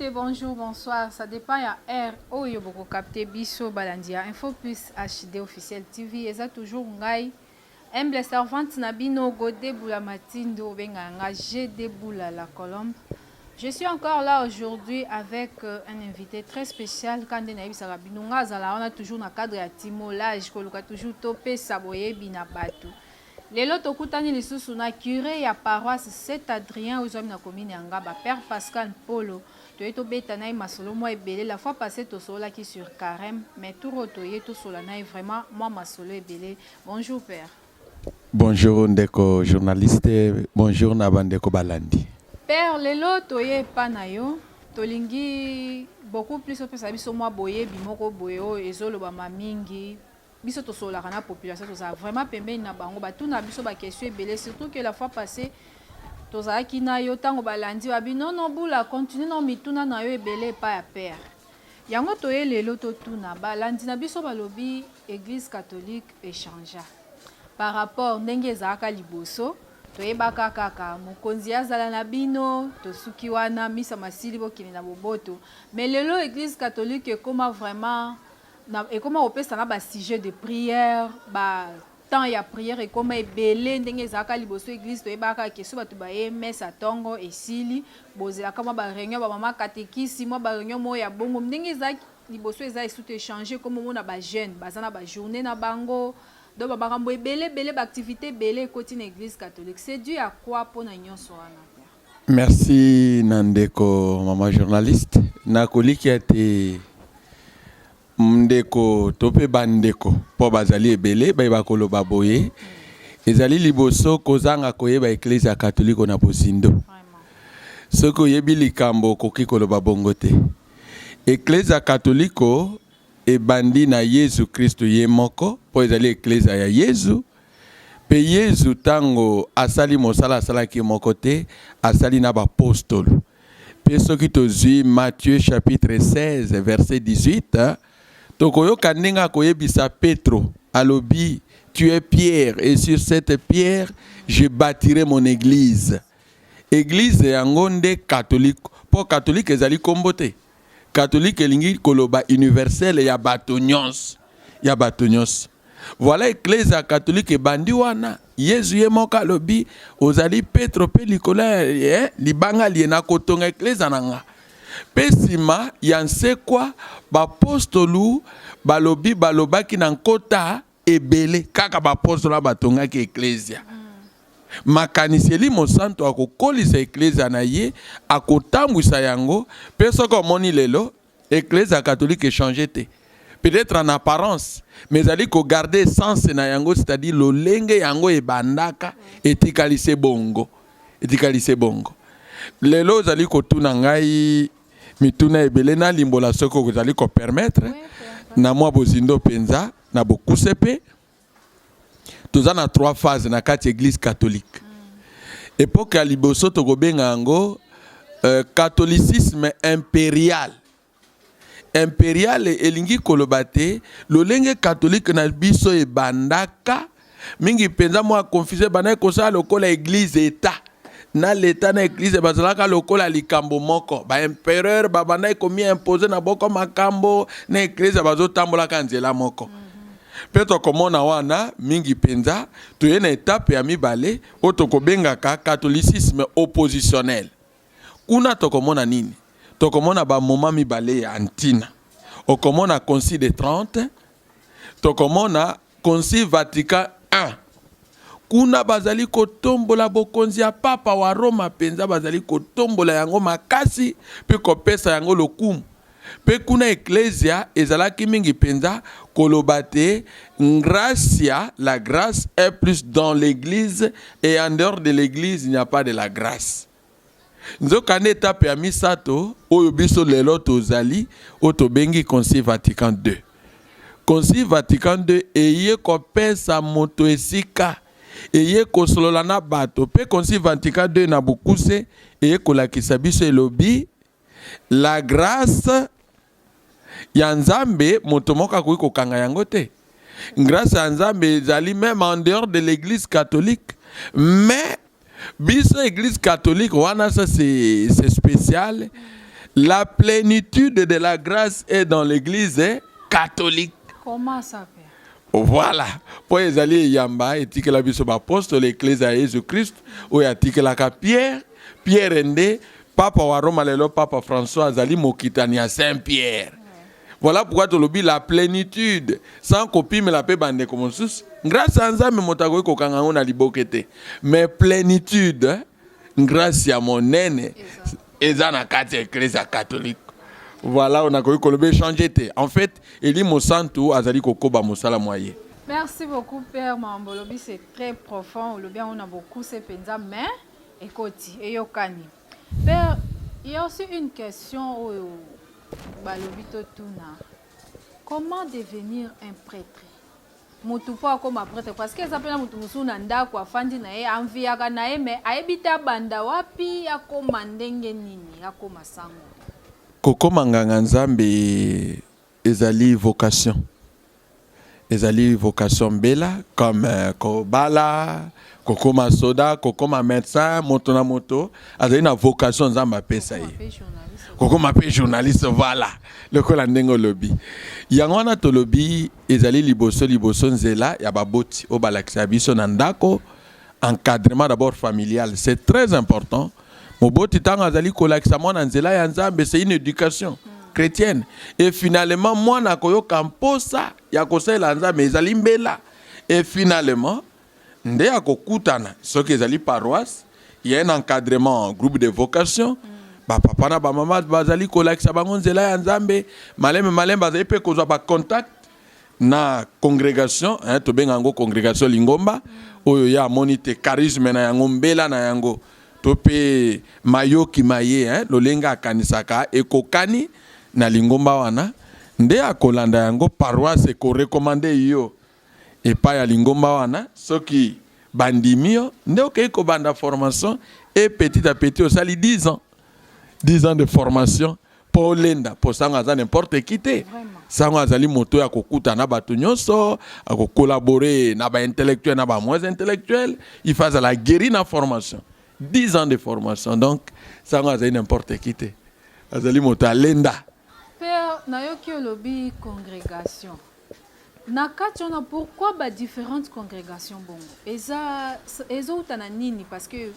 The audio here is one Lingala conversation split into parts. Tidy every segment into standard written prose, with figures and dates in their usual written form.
Mbote, bonjour, bonsoir, ça dépend ya heure oyo boko capter biso. Balandi ya Info Plus HD officiel TV, eza toujours ngai, humble servante na bino, Gode Bula Matindo, obengaka nga GD Bula la Colombe. Je suis encore là aujourd'hui avec un invité très spécial. Kande nayebisaka bino, nga azala wana toujours na cadre ya timolage, koluka toujours topesa boyebi na bato. Lelo tokutani lisusu na curé ya paroisse Saint Adrien oyo ezwami na commune ya Ngaba, Père Pascal Mpolo. Toye tobeta na ye masolo mwa ebele. La fois passée tosololaki sur carême, mais tour oyo toye tosola na ye vraiment mwa masolo ebele. Bonjour, père. Bonjour ndeko journaliste, bonjour na bandeko balandi. Père, lelo toye epa na yo, tolingi beaucoup plus opesa biso mwa boyebi moko boye oyo ezolobama mingi. Biso tosololaka na population, tozala vraiment pembeni na bango, batuna biso baquestion ebele, surtout que la fois passée tozalaki na yo, ntango balandi babi: "Non, non, Bula, continue na mituna na yo ebele epai ya père." Yango toye lelo totuna balandi na biso. Balobi Église catholique echangea par rapport ndenge ezalaka liboso. Toyebaka kaka mokonzi azala na bino, tosuki wana, misa masili, bokende na boboto. Mais lelo Église catholique ekóma vraiment ekóma kopesa na basujet de prière, ba temps ya prière ekóma ebele. Ndenge ezalaka liboso, église toyebaka ke so bato baye messe ntongo esili, bozelaka mwa baréunion, bamama katekisi, mwa baréunion moko ya bongo. Ndenge ezalaki liboso eza esutu échange. Ekóma omona bajeune baza na bajournée na bango, donc bamakambo ebele ebele, baactivité ebele ekoti na Église catholique. C'est dû à quoi, mpona nyonso wana? Merci na ndeko mama journaliste. Nakoliki ete ndeko to mpe bandeko, mpo bazali ebele, bayeba koloba boye, ezali liboso kozanga koyeba Eklezia katoliko na bozindo. Soki oyebi likambo, okoki koloba bongo te. Eklezia katoliko ebandi na Yezu Kristu ye moko, mpo ezali eklezia ya Yezu. Mpe Yezu, ntango asali mosala, asalaki moko te, asali na bapostolo. Mpe soki tozwi Matthieu chapitre 16 verset 18, tokoyoka ndenge akoyebisa Petro, alobi: "Tu es Pierre et sur cette pierre je bâtirai mon église." Église yango nde catholique, mpo catholique ezali nkombo te. Catholique elingi koloba universel, ya bato nyonso, ya bato nyonso. Voilà, eklezia catholique ebandi wana. Yezu ye moko alobi: "Ozali Petro, mpe likolo ya libanga lie nakotonga eklezia na nga." Mpe nsima ya nsekwa, bapostolu balobi, balobaki na nkota ebele. Kaka bapostolu batongaki eklezia. Makanisi Elimo Santo akokolisa eklezia na ye, akotambwisa yango. Mpe soki omoni lelo, Eklezia catholique echange te, peut-être en apparence, mais ezali kogarde essence na yango, c'est-à-dire lolenge yango ebandaka etikali se bongo, etikali se bongo. Lelo ozali kotuna ngai mituna ebele, nalimbola soki ozali kopermettre na mwa bozindo mpenza, na bokuse. Mpe toza na trois phases na kati Église catholique. Époque ya liboso tokobenga yango catholicisme impérial. Impérial elingi koloba te lolenge catholique na biso ebandaka mingi mpenza, mwa confusion, ebandaki kosala lokola église état na leta na église bazalaka lokola likambo moko. Baempereur babandaki komi-imposer na boko makambo na église, bazotambolaka nzela moko. Mpe tokomona wana mingi mpenza. Toye na etape ya mibale oyo tokobengaka catholicisme oppositionnel. Kuna tokomona nini? Tokomona bamoma mibale ya ntina. Okomona Concile de 30, tokomona Concile Vatican 1. Kuna bazali kotombola bokonzi ya papa wa Roma mpenza, bazali kotombola yango makasi mpe kopesa yango lokumu. Mpe kuna eklesia ezalaki mingi mpenza koloba te gracia, la grâce est plus dans l'église et en dehors de l'église il n'y a pas de la grâce. Nzokande etape ya misato oyo biso lelo tozali, oyo tobengi Concile Vatican II. Concile Vatican II eye kopesa moto esika, eye kosolola na bato. Mpe Concile Vatican II na bokuse eye kolakisa biso, elobi: la grâce ya Nzambe, moto moko akoki kokanga yango te. Grâce ya Nzambe ezali même en dehors de l'Église catholique. Mais biso Église catholique wana, ça c'est spécial. La plénitude de la grâce est dans l'église catholique. Comment ça, père? Voilà mpo ezali eyamba etikela biso baapostole, eklese ya Yesu Kristo oyo atikelaka Pierre. Pierre nde papa wa Roma lelo. Papa François azali mokitani ya Saint Pierre. Voilà pourquoi tolobi la plénitude, sans kopimela mpe bandeko mosusu. Grâce ya Nzambe, moto akoki kokanga yango na liboke te, mais plénitude, grâce ya monene eza na kati ya eklese ya catholique. Voilà, oyo nakoki koloba, échange te. En fait, Elimo Santu azali kokoba mosala mwa ye. Merci beaucoup, père. Makambo olobi, c'est très profond. Olobi yango na bokuse mpenza, mais ekoti, eyokani. Père, il y a aussi une question oyo balobi totuna: comment devenir un prêtre? Motu mpo akóma prêtre, parce que eza mpena motu mosusu na ndako afandi na ye, anviaka na ye, mais ayebi te abanda wapi, akóma ndenge nini, akóma sango. Kokóma nganga Nzambe ezali vocation, ezali vocation, mbela, comme kobala, kokóma soda, kokóma médecin. Moto na moto azali na vocation Nzambe apesa ye. Mpe journaliste. Kokóma mpe journaliste, voilà, lokola ndenge olobi yango wana. Tolobi ezali liboso liboso nzela ya baboti oyo balakisa biso na ndako. Encadrement d'abord familial, c'est très important. Moboti, ntango azali kolakisa mwana nzela ya Nzambe, c'est une éducation chrétienne, et finalement mwana akoyoka mposa ya kosalela Nzambe, ezali mbela. Et finalement nde akokutana, soki ezali paroisse, il y a un encadrement, groupe de vocation. Bapapa na bamama bazali kolakisa bango nzela ya Nzambe malembe malembe, bazali mpe kozwa bacontact na congrégation, hein, tobenga yango congrégation, lingomba oyo ye amoni te charisme na yango, mbela na yango to mpe mayoki maye, hein, lolenge akanisaka ekokani na lingomba wana, nde akolanda yango. Paroisse ekorecommander yo epai ya lingomba wana. Soki bandimi yo, nde okei kobanda formation, et petit à petit osali 10 ans, 10 ans de formation mpo olenda, mpo sango aza n'importe qui te. Sango azali moto ya kokuta na bato nyonso, akocollaborer na baintellectuel, na bamoins intellectuel. Il faut azala guéri na formation, 10 ans de formation. Donc sango azali n'importe qui te, azali moto alenda. Père, nayoki olobi congrégation. Na kati wana, pourquoi badifférentes congrégation bongo? Eza ezouta na nini? Parce que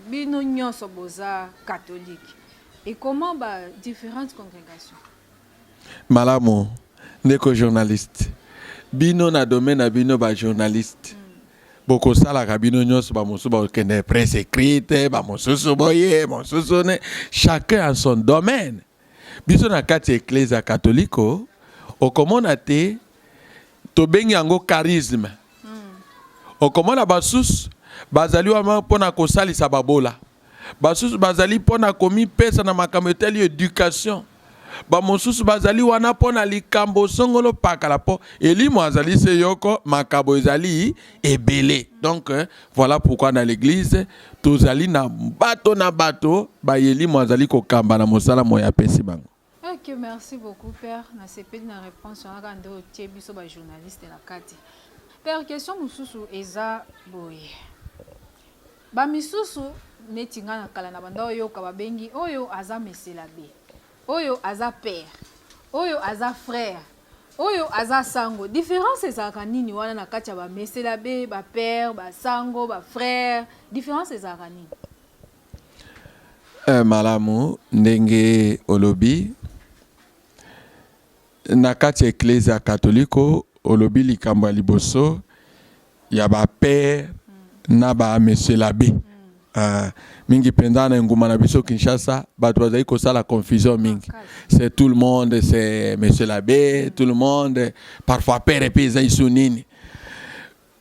bino nyonso boza catholique, et comment ba différentes congrégations? Malamu, ndeko journaliste. Bino na domaine na bino bajournaliste, bokosalaka bino nyonso, bamosusu bakokende presse écrite, bamosusu boye, mosusu ne, chacun en son domaine. Biso na kati ya eklese ya katoliko, okomona te tobengi yango charisme. Okomona basusu bazali wana mpona kosalisa babola, basusu bazali mpona komipesa na makambo etali éducation, bamosusu bazali wana mpo na likambo songolo pakala, mpo elimo azali se yoko, makambo ezali ebele. Donc voilà pourquoi na l'église tozali na bato na bato bayelimo azali kokamba na mosala moyo apesi bango. Ok, merci beaucoup, père. Nasepeli na réponse wana, kaka nde otie biso bajournaliste na kati. Père, question mosusu eza boye: bamisusu neti ngai na kala na banda oyoka babengi oyo aza monsieur l'abbé, oyo aza père, oyo aza frère, oyo aza sango. Différence ezalaka nini wana na kati ya bamessieurs l'abbé, bapère, basango, bafrère? Différence ezalaka nini? Malamu ndenge olobi. Na kati ya eklese ya katoliko, olobi likambo ya liboso ya bapère na bamessieurs l'abbé. Mingi mpenza na engumba na biso Kinshasa, bato bazali kosala confusion mingi. C'est tout le monde, c'est monsieur l'abbé, tout le monde, parfois père, epe eza isu nini.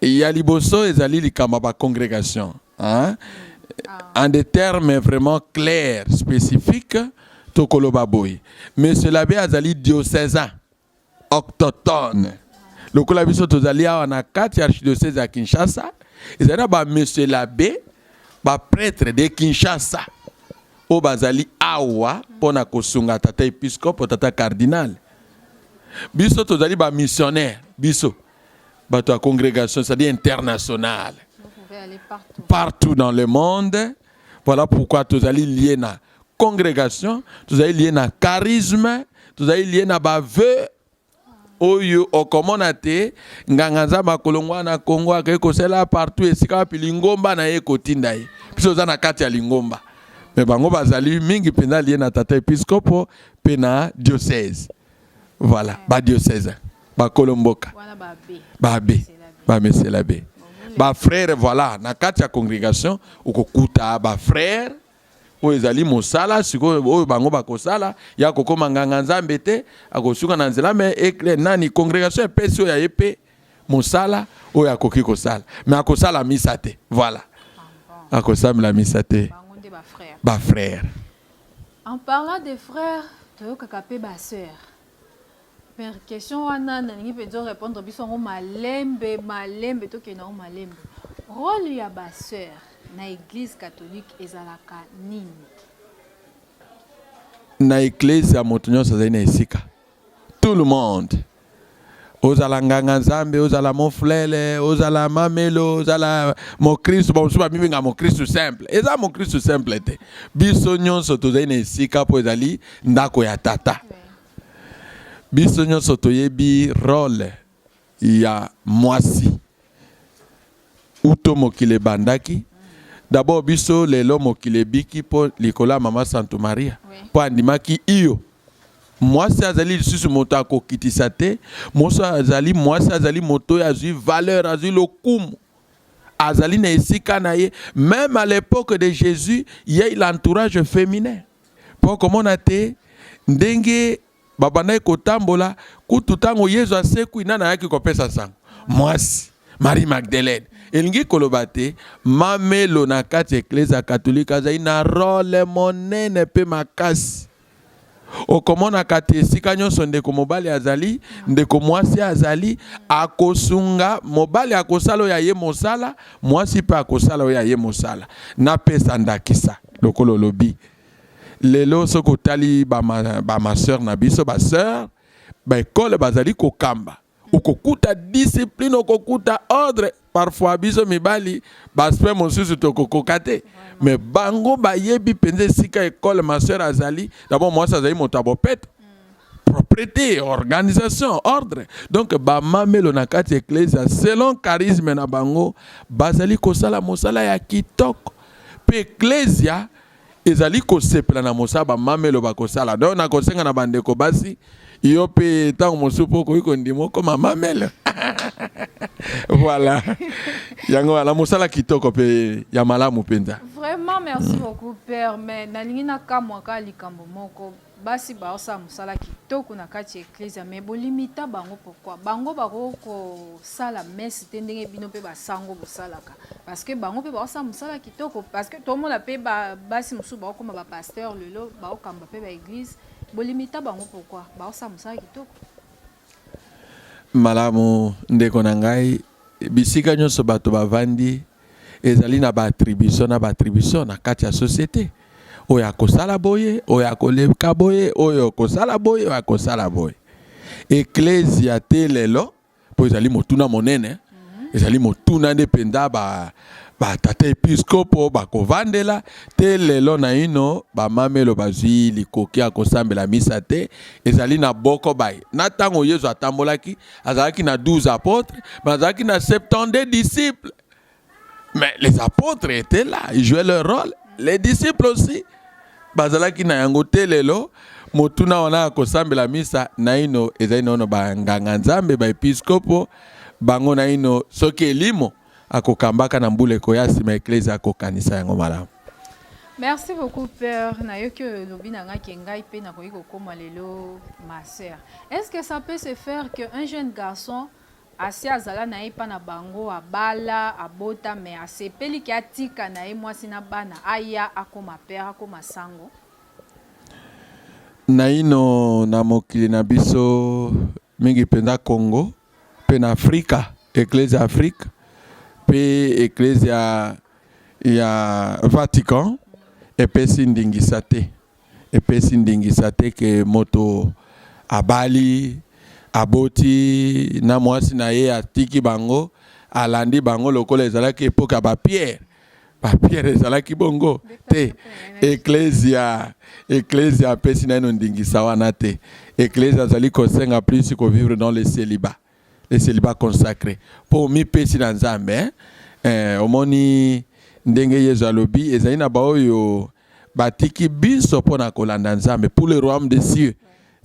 Ya liboso ezali likambo ya bacongrégation, hein? En des termes vraiment clairs, spécifiques, tokoloba boye: monsieur l'abbé azali diocésain autochtone. Lokola biso tozali awa na kati ya archidiocèse ya Kinshasa, ezali na bamessieurs l'abbé, baprêtre de Kinshasa oyo bazali awa mpo na kosunga tata episcope, tata cardinal. Biso tozali bamissionnaire, biso bato ya congrégation, c'est-à-dire internationale. Vous pouvez aller partout. Partout dans le monde. Voilà pourquoi tozali lié na congrégation, tozali lié na charisme, tozali lié na bavœux oyo okomona te. Nganga Nzambe akolongwa na Kongo, akei kosala partout esika wapi lingomba na ye ekotinda ye. Biso oza na kati ya lingomba, me bango bazali mingi mpenza lié na tata episkopo mpe na diocèse. Voilà, badiocèse, bakolo mboka. Wana babe. Babe, bamesela be, bafrère. Voilà, na kati ya congrégation okokuta bafrère oyo ezali mosala sikoyo oyo bango bakosala ya kokóma nganga Nzambe te, akosuka na nzela. Me nani, congrégation epesi oyo aye mpe mosala oyo akoki kosala, me akosala misa te. Voilà, akosambela misa te. Bango nde bafrère. Bafrère. En parlant des frères, toyokaka mpe basœur. Père, question wana nalingi mpenza orépondre biso yango malembe malembe, tokende yango malembe. Rôle ya basœur na Église catholique ezalaka nini? Na eklese ya moto nyonso azali na esika. Tout le monde, ozala nganga Nzambe, ozala moflele, ozala mamelo, ozala mokristu, bamosusu bamibenga mokristu simple, eza mokristu simple te. Biso nyonso tozali na esika mpo ezali ndako ya tata. Biso nyonso toyebi rôle ya mwasi uto mokili ebandaki. D'abord, biso lelo mokili ebiki mpo likolo ya mama Santu Maria, mpo andimaki iyo mwasi azali lisusu moto akokitisa te. Mwasi azali, mwasi azali moto oyo azwi valeur, azwi lokumu, azali na esika na ye. Même à l'époque de Jésus, il y a l'entourage féminin, mpo komona te ndenge babandaki kotambola. Kutu ntango Yezu asekwi, nani ayaki kopesa sango? Mwasi Marie Magdalene. Elingi koloba te mamelo na kati ya Eklese ya Katolike azali na rôle monene mpe makasi. Okomonaka te esika nyonso ndeko mobali azali, ndeko mwasi azali, akosunga mobali, akosala oyo aye mosala, mwasi mpe akosala oyo aye mosala. Napesa ndakisa, lokola olobi lelo, soki otali bamasœur na biso, basœur baekole bazali kokamba, okokuta discipline, okokuta ordre. Parfois biso mibali, baaspect mosusu tokokoka te, mais bango bayebi mpenza esika ekole masœur azali. D'abord, mwasi azali moto ya bopeto, propreté, organisation, ordre. Donc bamamelo na kati ya eklezia, selon charisme na bango, bazali kosala mosala ya kitoko, mpe eklezia ezali kosepela na mosala bamamelo bakosala. Donc nakosenga na bandeko basi, yo mpe ntango mosusu mpo okoki kondima okoma mamelo. Voilà, yango wana mosala kitoko mpe ya malamu mpenza. Vraiment, merci beaucoup, père. Mais nalingi nakamwa kaka likambo moko: basi baosala mosala kitoko na kati ya eklezia, mais bolimita bango pourquoi? Bango bakoki kosala messe te ndenge bino mpe basango bosalaka? Parce que bango mpe baosala mosala kitoko, parce que tomona mpe basi mosusu baokóma bapasteur lelo, baokamba mpe baéglise. Bolimita bango pourquoi? Baosala mosala kitoko. Malamu, ndeko na ngai. Bisika nyonso bato bavandi ezali na baattribution na baattribution na kati ya société: oyo akosala boye, oyo akoleka boye, oyo akosala boye, oyo akosala boye. Eklesia te lelo, mpo ezali motuna monene, ezali motuna nde mpenza batata episkopo bakovandela te. Lelo naino bamamelo bazwi likoki ya kosambela misa te. Ezali na boko baye na ntango Yesu atambolaki, azalaki na 12 apôtres, mais azalaki na 72 disciples. Mais les apôtres étaient là, ils jouaient leur rôle, les disciples aussi bazalaki na yango te. Lelo motuna wana ya kosambela misa naino ezali naino banganga Nzambe, baepiskopo, bango naino. Soki elimo akokambaka na mbula ekoya nsima, eklese akokanisa yango malamu. Merci beaucoup, père. Nayoki oyo olobi na ngai ke ngai mpe nakoki kokóma lelo ma sœur. Est ce que ça peut se faire que un jeune garçon asi azala na ye mpa na bango, abala, abota, mais asepeli ke atika na ye mwasi na bana, aya akóma père, akóma sango? Naino na mokili na biso, mingi mpenza Congo mpe na Afrika, eklese ya Afrique mpe eklese ya Vatican epesi ndingisa te, epesi ndingisa te ke moto abali, aboti na mwasi na ye, atiki bango, alandi bango, lokola ezalaki epoke ya bapierre. Bapierre ezalaki bongo te. Eklesia Eklezia apesi naino ndingisa wana te. Eklezia azali kosenga plus ko vivre dans le celibat. Le celibat consacré. Po omipesi na Nzambe, hein? Eh, omoni ndenge Yezu alobi ezali na baoyo batiki biso mpo na kolanda Nzambe pour le royaume des cieux.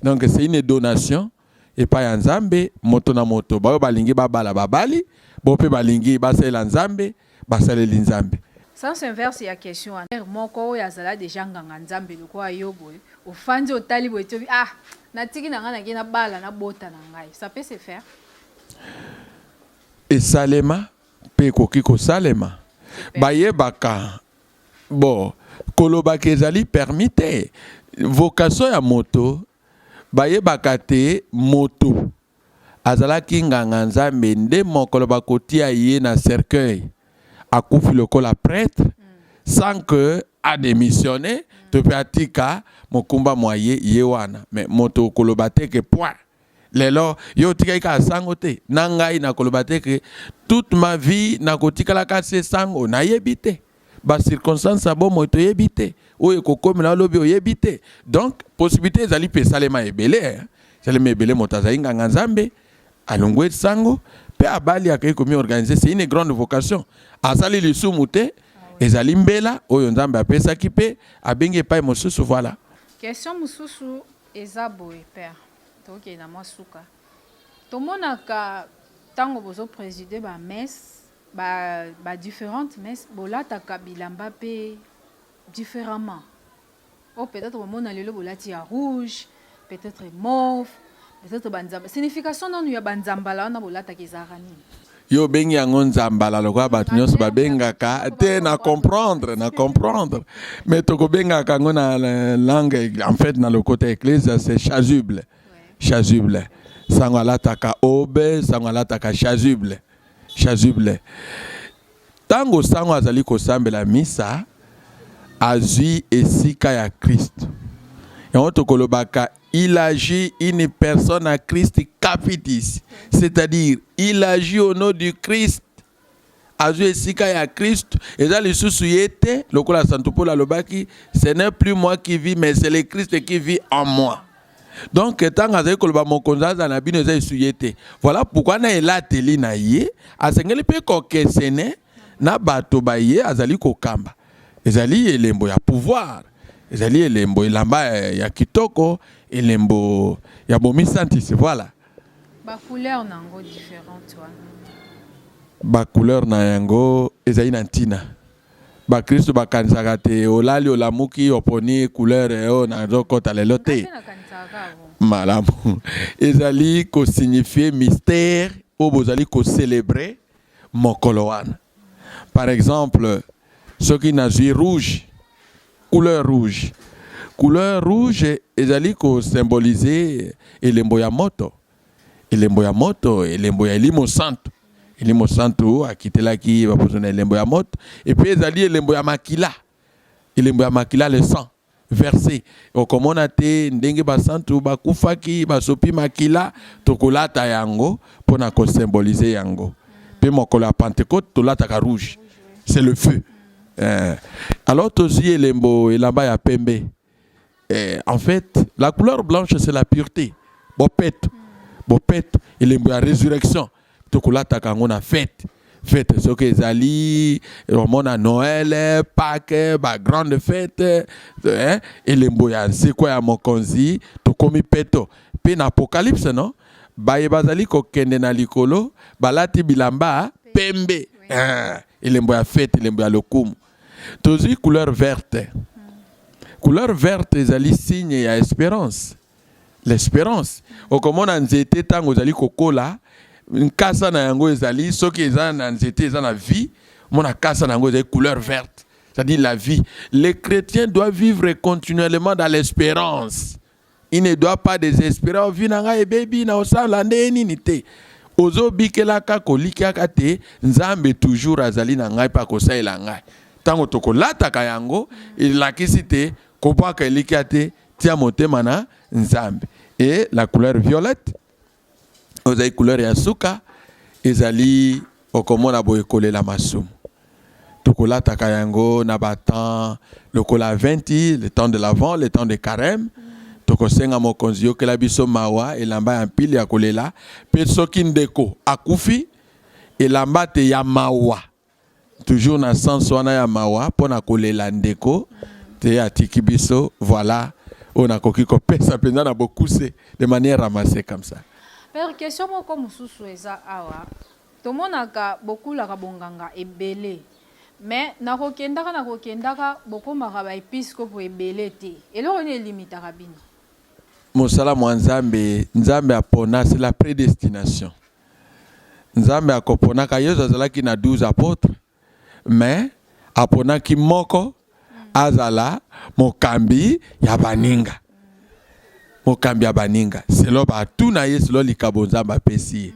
Donc c'est une donation epai ya Nzambe, moto na moto. Baoyo balingi babala babali, bo mpe balingi basalela Nzambe basaleli Nzambe. Sens inverse ya question wana. Père moko oyo azala dejà nganga Nzambe lokola yo boye, ofandi otali boye ti obi ah natiki na ngai nake nabala nabota na ngai. Ça peut se faire? Esalema mpe ekoki kosalema. Bayebaka bo kolobaka ezali permis te. Vocation ya moto bayebaka te moto azalaki nganga nzambe nde mokolo bakotia ye na cercueil akufi lokola prêtre sans que a demissionner to mpe atika mokumba mwa ye ye wana. Mais moto okoloba te ke point lelo yo otikaki kaka sango te na ngai nakoloba te ke toute ma vie nakotikalaka se sango nayebi te ba circonstances ya bomoi toyebi te oyo ekokomela lobi oyebi te donc possibilité ezali mpe esalema ebele eh. Esalema ebele moto azali nganga nzambe alongwe sango mpe abali akei komi organiser c'est une grande vocation asali lisumu te ezali mbela oyo nzambe apesaki mpe abengi epai mosusu voilà. Question mosusu eza boye père, tokokende na mwa suka. Tomonaka tango bozo presider ba messe, ba ba differentes messes, bolataka bilamba pe differemment. Oyo peut-etre bomona lelo bolati ya rouge, peut-etre mauve, peut-etre ba nzamba. Signification nanu ya ba nzambala wana bolataka ezalaka nini? Yo obengi yango nzambala lokola bato nyonso babengaka te na comprendre na comprendre mais tokobengaka yango na langue en fait na lokota eglise c'est chasuble chasuble sango alataka obe sango alataka chasuble chasuble ntango sango azali kosambela misa azwi esika ya Kristo yango tokolobaka il agit une personne à Christ capitis c'est-à-dire il agit au nom du Christ azwi esika ya Christ eza lisusu ye te lokola Santu Paul alobaki ce n'est plus moi qui vis mais c'est le Christ qui vit en moi donc ntango azali koloba mokonzi azala na bino eza esu ye te voilà pourquoi na elateli na ye asengeli mpe kokesene na bato baye azali kokamba ezali elembo ya pouvoir ezali elembo elamba ya kitoko elembo ya bomisantisi voilà ba couleur na yango différente wana ba couleur na yango ezali na ntina bakristo bakanisaka te olali olamuki oponi couleur oyo nazokɔta lelo te malamu ezali kosignifie mystère oyo bozali kocelebre mokolo wana par exemple soki nazwi rouge couleur rouge couleur rouge ezali kosymbolize elembo ya moto elembo ya moto elembo ya elimo santu elimo santu akitelaki baposo na elembo ya moto epuis ezali elembo ya makila elembo ya makila le sang versé okomona te ndenge basantu bakufaki basopi makila tokolata yango mpo na kosymbolize yango mpe mokolo ya Pentecôte tolataka rouge c'est le feu eh. Alors tozwi elembo elamba ya pembe eh, en fait la couleur blanche c'est la pureté bopeto bopeto elembo ya résurrection tokolataka yango na fête fête soki ezali omona Noël Pâques ba grande fête eh, elembo ya nsekwa ya mokonzi tokomi peto mpe na apocalypse no baye bazali kokende na likolo balati bilamba pembe eh, elembo ya fête elembo ya lokumu tozwi couleur verte couleur verte ezali signe ya espérance l'espérance okomona nzete ntango ezali kokola nkasa na yango ezali soki eza na nzete eza na vie mona kasa na yango ezali couleur verte c'est-à-dire la vie les chrétiens doivent vivre continuellement dans l'espérance il ne doit pas désespérer oh, vie na ngai ebebi na osala nde nini te ozobikelaka kolikiaka te nzambe toujours azali na ngai mpe akosalela ngai ntango tokolataka yango elakisi te kobwaka elikya te tia motema na nzambe et la couleur violette ozali couleur ya suka ezali okomona boye kolela masumu. Tokolataka yango na ba temps lokola 20, le temps de l'avant, le temps de carême. Tokosenga mokonzi yokela biso mawa, elamba ya mpili ya kolela. Mpe soki ndeko akufi, elamba te ya mawa, toujours na sens wana ya mawa mpo na kolela ndeko te atiki biso. Voilà oyo nakoki kopesa mpenza na bokuse, de manière ramassée comme ça. Père, question moko mosusu eza awa. Tomonaka bokulaka bonganga ebele, mais nakokendaka nakokendaka, bokomaka baepiskopo ebele te. Eloko nini elimitaka bino? Mosala mwa Nzambe, Nzambe apona, c'est la prédestination. Nzambe akoponaka. Yesu azalaki na 12 apôtres, mais aponaki moko azala mokambi ya baninga, mokambi ya baninga selo batuna ye selo likabo Nzambe apesi ye.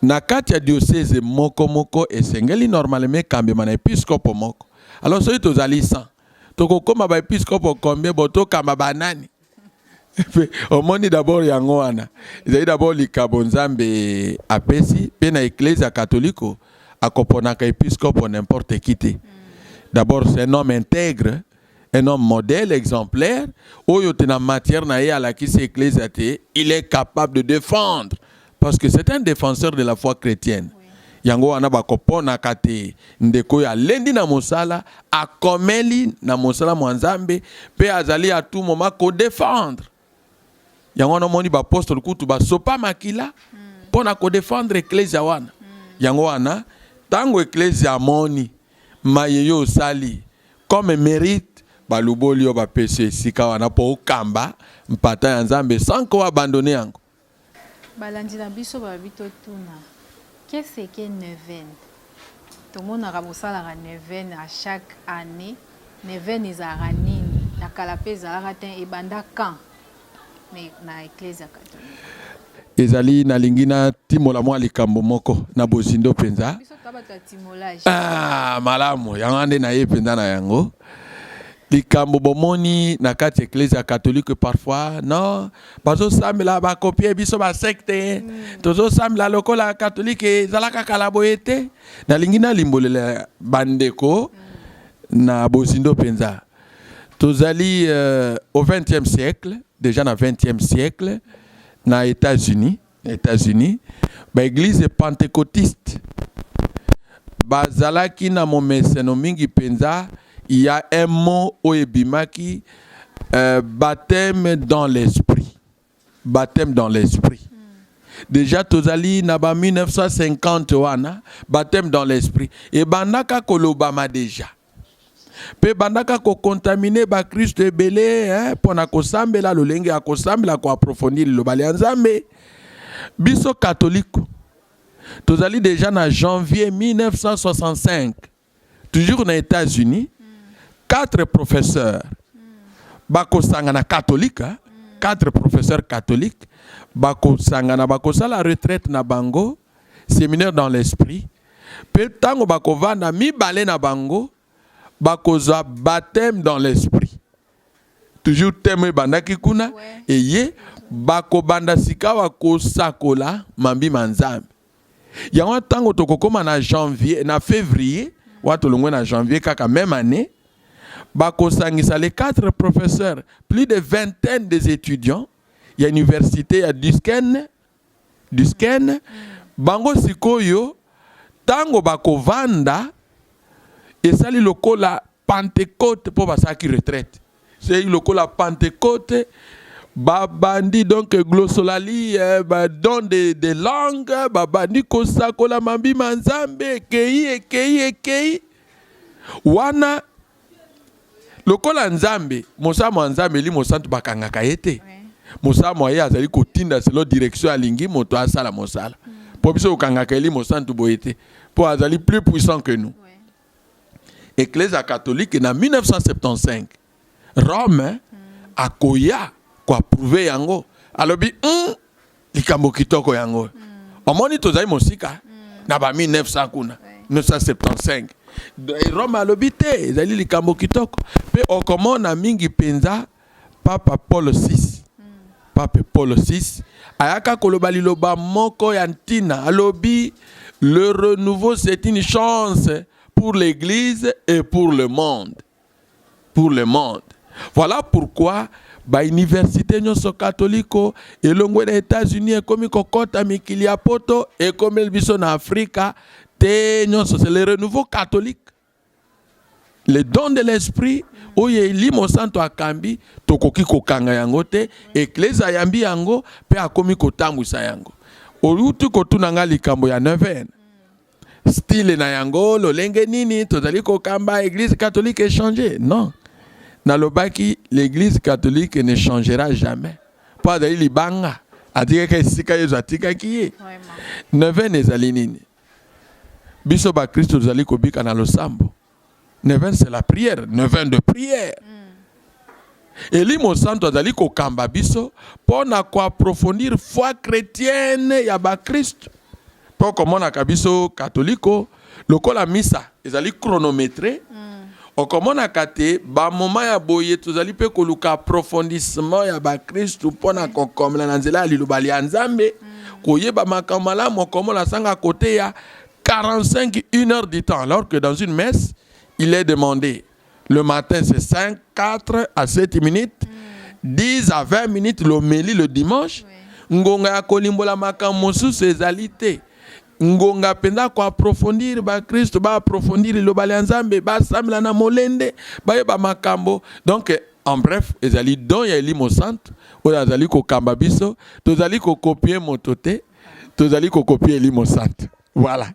Na kati ya diocèse moko moko, esengeli normalement ekambema na episkopo moko. Alors soki tozali 100, tokokóma baepiskopo combien? Bo tokamba banani? Omoni, d'abord yango wana ezali d'abord likabo Nzambe apesi. Mpe na Eklezia katoliko, akoponaka episkopo n'importe qui te. D'abord, c'est un homme intègre, un homme modèle, exemplaire, oyo te na matière na ye alakisi eklezia te il est capable de défendre, parce que c'est un défenseur de la foi chrétienne. Yango wana bakoponaka te ndeko oyo alendi na mosala, akomeli na mosala mwa Nzambe mpe azali à tout moment kodéfendre. Yango wana omoni baapostole kutu basopa makila mpo na kodéfendre eklezia wana. Yango wana ntango eklezia amoni maye yo osali comme mérite, baluboli yo, bapesi esika wana mpo okamba mpata ya Nzambe sans ko abandonner yango. Balandi na biso babi totuna: qu'est-ce que neuvaine? Tomonaka bosalaka neuvaine à chaque année. Neuvaine ezalaka nini? Na kala mpe ezalaka te? Ebanda quand na Eklezia catholique? Ezali, nalingi natimola mwa likambo moko na bozindo mpenza. Biso toa bato ya timolage. Ah, malamu, yango nde naye mpenza na yango. Likambo bomoni na kati ya Eklezia catholique, parfois non, bazosambela, bakopie biso basecte. Tozosambela lokola catholique ezalaka kala boye te. Nalingi nalimbolela bandeko na bozindo mpenza. Tozali au 20e siècle déjà. Na 20e siècle, na États-Unis, États-Unis, baéglise pentecôtiste bazalaki na momeseno mingi mpenza. Il y a un mot oyo ebimaki, baptême dans l'esprit, baptême dans l'esprit. Déjà tozali na ba 1950 wana. Baptême dans l'esprit ebandaka kolobama déjà mpe bandaka kocontaminer bakristo ebele mpo na kosambela, lolenge ya kosambela, koapprofondir liloba ya Nzambe. Biso katoliko tozali déjà na janvier 1965, toujours na États-Unis, quatre professeurs bakosangana, catholique, hein? Quatre professeurs catholiques bakosangana, bakosala retraite na bango, séminaire dans l'esprit. Mpe ntango bakovanda, mibale na bango bakozwa baptême dans l'esprit. Toujours thème ebandaki kuna. Eye bakobanda sikawa kosakola mambi ma Nzambe. Yango ntango tokokóma na janvier, na février wana, tolongwe na janvier kaka même année, bakosangisa les quatre professeurs, plus de vingtaine des étudiants ya université ya Duquesne. Duquesne, bango sikoyo ntango bakovanda, esali lokola Pentecôte, mpo basalaki retraite, c'est lokola Pentecôte. Babandi donc glossolalie, badon de langue, babandi kosakola mambi ma Nzambe. Ekei, ekei, ekei wana lokola Nzambe, mosala mwa Nzambe, eli mosantu bakangaka ye te. Mosala mwa ye azali kotinda selon direction alingi moto asala mosala, mpo biso kokangaka eli mosantu boye te, mpo azali plus puissant que nous. Eklezia catholique na 1975, Rome akoya koapprouver yango, alobi likambo kitoko yango. Omoni, tozali mosika na ba 1900 kuna, 1975, Rome alobi te ezali likambo kitoko. Mpe okomona mingi mpenza Papa Paul VI, Pape Paul VI ayaka koloba liloba moko ya ntina. Alobi: "Le renouveau, c'est une chance." pour l'église et pour le monde. Pour le monde. Voilà pourquoi ba université nyonso katoliko elongwe na États-Unis, ekomi kokɔta mikili ya poto, ekomeli biso na Afrika te. Nyonso, c'est le renouveau catholique, le don de l'esprit oyo Elimo Santo akambi. Tokoki kokanga yango te. Eklese ayambi yango mpe akomi kotambwisa yango. Oluti kotuna nga likambo ya neuvaine, style na yango lolenge nini tozali kokamba. Église catholique echanger? Non, nalobaki l'église catholique ne changera jamais, mpo azali libanga, atikaki esika Yezu atikaki ye. Neuvaine ezali nini? Biso bakristo tozali kobika na losambo. Neuvaine, c'est la prière, neuvaine de prière. Elimo Santo azali kokamba biso mpo na koapprofondir foi chrétienne ya bakristo, mpo komonaka biso katoliko lokola misa ezali chronométré. Okomonaka te bamoments ya boye tozali mpe koluka approfondissement ya bakristu mpo na kokomela na nzela ya liloba ya Nzambe, koyeba makambo malamu. Okomona sanga kote ya 45, une heure du temps, alors que dans une messe, il est demandé le matin, c'est 5, 4 à 7 minutes, 10 à 20 minutes l'homélie le dimanche. Ngonga ya kolimbola makambo mosusu ezali te. Ngonga mpenza koapprofondir bakristo, baapprofondir liloba ya Nzambe, basambela na molende, bayeba makambo. Donc, en bref, ezali don ya Elimo Santo oyo azali kokamba biso. Tozali kocopier moto te, tozali kocopier Elimo Santo. Voilà.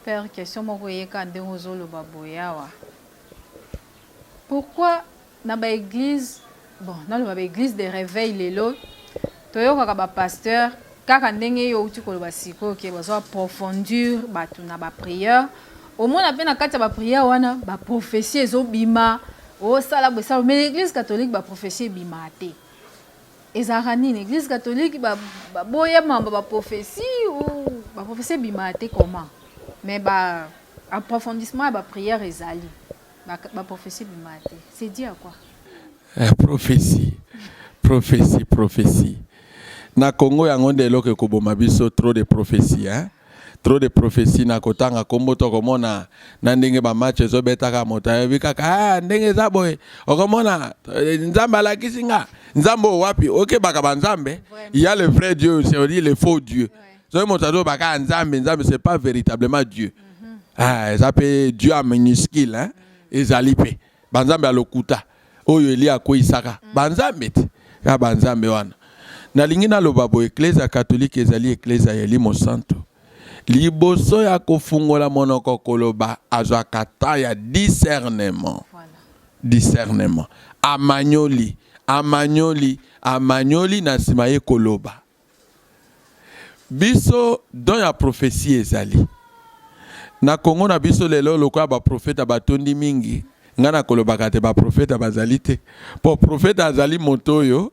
Père, question moko eyeka ndenge ozoloba boye awa: pourquoi na baéglise, bon, naloba baéglise de réveil, lelo toyokaka bapasteur kaka ndenge yo outi koloba sikoyo ke bazwa approfondir bato na baprière, omona mpe na kati ya baprière wana baprophétie ezobima, osala boye, esala? Mais l'église catholique, baprophétie ebimaka te. Ezalaka nini? Église catholique baboya mambo baprophétie ou baprophétie ebimaka te? Comment? Mais ba approfondissement ya baprière ezali, baprophétie ebimaka te, c'est dû à quoi? Prophétie, prophétie, prophétie na Congo, yango nde eloko ekoboma biso. Trop de prophétie, hein? Trop de prophétie. Na kotanga nkombo, tokomona na ndenge bamatch ezobetaka, moto ayebi kaka, ah, ndenge eza boye, okomona Nzambe alakisi nga. Nzambe oyo wapi? Okebaka banzambe, il y a le vrai Dieu, c'est dit le faux Dieu. Soki moto azobaka Nzambe, Nzambe, c'est pas véritablement Dieu. Ah, eza mpe Dieu ya minuscule, hein? Ezali mpe banzambe ya lokuta oyo Eli akweyisaka banzambe te. Kaka banzambe wana. Nalingi naloba boye: eklezia catholique ezali eklezia ya Elimo Santo. Liboso ya kofungola monoko koloba, azwaka temps ya discernement. Discernement, amanyoli, amanyoli, amanyoli, na nsima ye koloba. Biso, don ya prophétie ezali na Kongo na biso lelo. Lokola baprofeta batondi mingi, ngai nakolobaka te baprofeta bazali te, mpo profeta azali moto oyo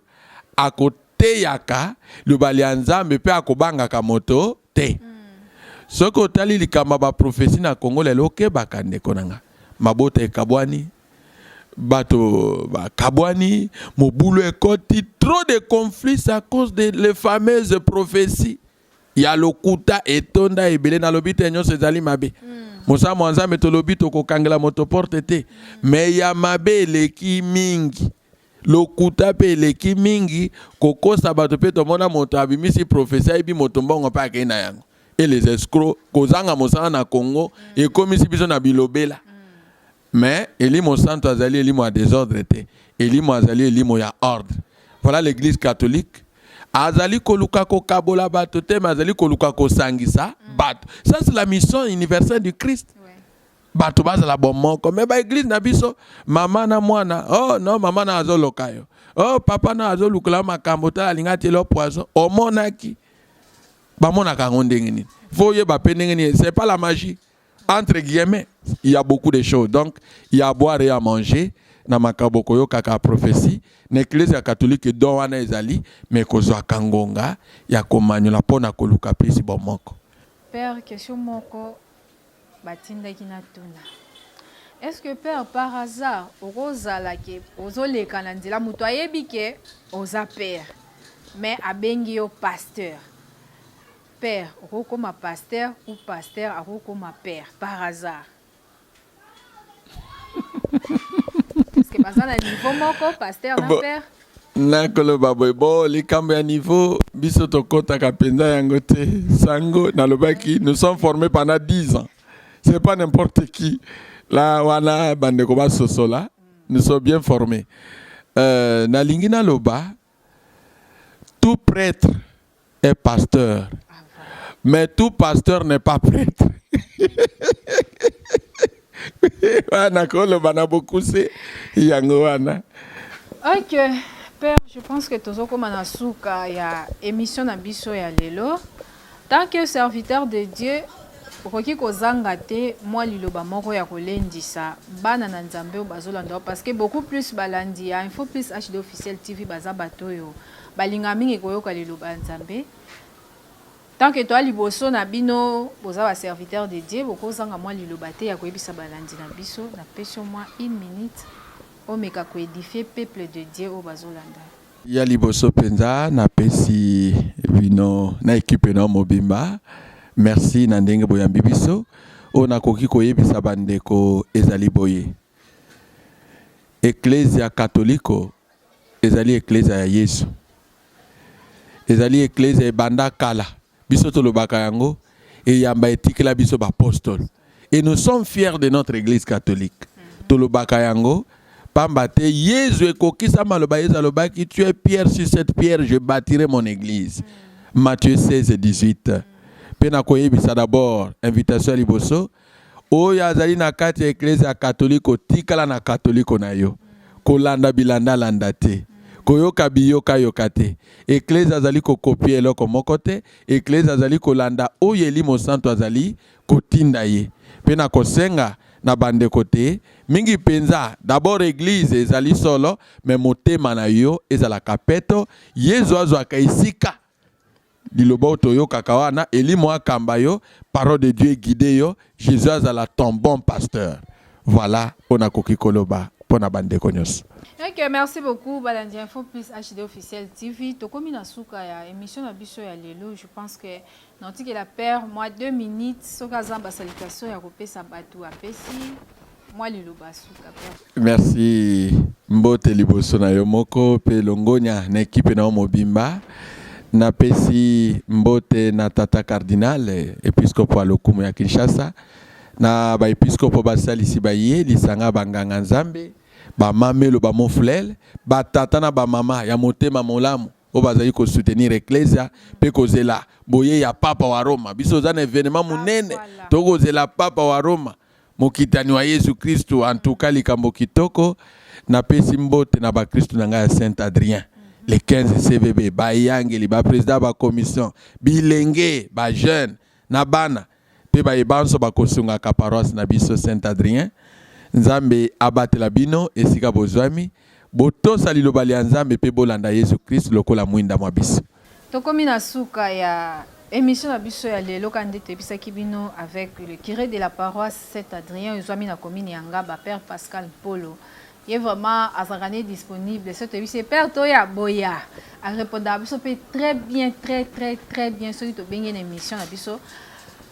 akoteyaka liloba ya Nzambe mpe akobangaka moto te. Soki otali likambo ya baprophétie na Kongo lelo, okebaka, ndeko na nga, mabota ekabwani, bato bakabwani, mobulu ekoti, trop de conflits, c'est à cause de les fameuses prophéties ya lokuta etonda ebele. Nalobi te nyonso ezali mabe. Mosala mwa Nzambe, tolobi tokokangela moto porte te, mais ya mabe eleki mingi, lokuta mpe eleki mingi, kokosa bato mpe. Tomona moto abimisi prophétie, ayebi moto mbongo mpe akei na yango. Et les escrocs, kozanga mosala na Congo ekomisi biso na bilobela. Mais Elimo Santo azali elimo ya désordre te, elimo azali elimo ya ordre. Voilà, l'église catholique azali koluka kokabola bato te, mais azali koluka kosangisa bato. Ça, c'est la mission universelle du Christ. Bato bazala bomoko. Mais baéglise na biso, mama na mwana, oh non, mama na azoloka yo, oh papa na azolukela makambo, tala alingi atiela poison. Omonaki bamonaka yango ndenge nini? Faut oyeba mpe ndenge nini. C'est pas la magie, entre guillemets. Il y a beaucoup de choses. Donc il y a à boire et à manger na makambo koyokaka prophétie na eklese ya catholique. Don wana ezali, mais kozwaka ngonga ya komanyola mpo na koluka mpesi bomoko. Père, question moko batindaki na tuna: est ce que, père, par hasard okozala ke ozoleka na nzela, moto ayebi ke oza père, mais abengi yo pasteur? Père okokoma pasteur ou pasteur akokoma père par hasard? Baza na niveau moko, pasteur na Bon. père? Nakoloba boye, bo likambo ya niveau, biso tokɔtaka mpenza yango te. Sango nalobaki, nous sommes formés pendant 10 ans, c'est pas n'importe qui la wana. Bandeko basosola, nous sommes bien formés. Nalingi naloba, tout prêtre est pasteur, mais tout pasteur n'est pas prêtre. Wana koloba na bokuse yango wana. Ok, père, je pense que tozokóma na suka ya émission na biso ya lelo. Tant que serviteur de Dieu, okoki kozanga te mwa liloba moko ya kolendisa bana na Nzambe oyo bazolanda yo, parce que beaucoup plus balandi ya Info Plus HD Officiel TV baza bato oyo balingaka mingi koyoka liloba ya Nzambe. Tant que toya liboso na bino, boza baserviteur de Dieu, bokozanga mwa liloba te ya koyebisa balandi na biso. Napesi yo mwa une minute, omeka koédifier peuple de Dieu oyo bazolanda. Ya liboso mpenza, napesi bino na ekipe na mobimba merci na ndenge boyambi biso. Oyo nakoki koyebisa bandeko ezali boye: Eklezia Katoliko ezali eklezia ya Yesu, ezali eklezia ebanda kala. Biso tolobaka yango, eyamba etikela biso bapostole, et nous sommes fiers de notre Église catholique. Tolobaka yango pamba te Yesu ekokisa maloba. Yesu alobaki: "Tu es Pierre, sur cette pierre je bâtirai mon église", Matthieu 16 et 18. Mpe nakoyebisa d'abord, invitation ya liboso, oyo azali na kati ya eklezia katoliko, otikala na katoliko na yo, kolanda bilandalanda te, koyoka biyokayoka te. Eklezia azali kocopier eloko moko te. Eklezia azali kolanda oyo Elimo Santo azali kotinda ye. Mpe na kosenga na bandeko te mingi mpenza, d'abord église ezali solo, mais motema na yo ezalaka peto. Yezu azwaka esika, liloba oyo toyokaka wana, elimo akamba yo, parole de Dieu eguide yo, Jésus azala ton bon pasteur. Voilà mpo nakoki koloba mpo na bandeko nyonso. Ok, merci beaucoup, balandi Info Plus HD Officiel TV. Tokomi na suka ya émission na biso ya lelo. Je pense que naotikela père mwa 2 minutes, soki aza basalutation ya kopesa bato, apesi mwa liloba suka, père. Merci. Mbote liboso na yo moko mpe longonya na ekipe na yo mobimba. Napesi mbote na tata cardinal episkopo ya lokumu ya Kinshasa, na baepiskopo basalisi baye, lisanga banganga Nzambe, bamamelo, bamoflele, batata na bamama ya motema molamu oyo bazali kosoutenir eklesia mpe kozela boye ya papa wa Roma. Biso oza na événement monene. Voilà. Tokozela papa wa Roma, mokitani wa Yesu Kristu. Antuka likambo kitoko. Napesi mbote na bakristu na ngai ya Saint Adrien, les 15 CVB, bayangeli, baprésident bacommission, bilenge, bajeune na bana mpe bayeba nyonso bakosungaka paroisse na biso Saint Adrien. Nzambe abatela bino esika bozwami, botosa liloba lia Nzambe mpe bolanda Yesu Kristu lokola mwinda mwa biso. Tokomi na suka ya émission na biso ya lelo. Ka nde toyebisaki bino, avec le curé de la paroisse Saint Adrien ezwami na commune ya Ngaba, père Pascal Mpolo. Ye vraiment azalaka ne disponible. So toyebisi ye: "Père, toya boya", arépondaka biso mpe très bien, très très très bien. Soki tobengi na émission na biso,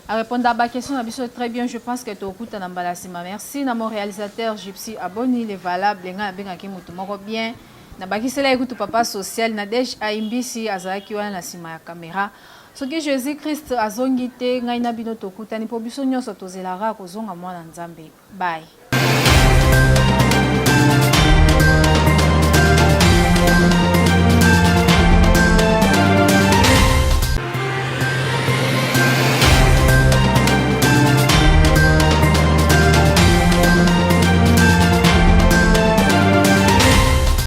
arépondaka baquestion na biso très bien. Je pense que tokutana mbala nsima. Merci na mon réalisateur Gypsy Aboni le valable. Ngai nabengaki motu moko bien, nabakisela ye kutu papa social Nadege Aimbisi, azalaki wana na nsima ya caméra. Soki Jésus Christ azongi te, ngai na bino tokutani, mpo biso nyonso tozelaka kozonga mwana Nzambe. Bye.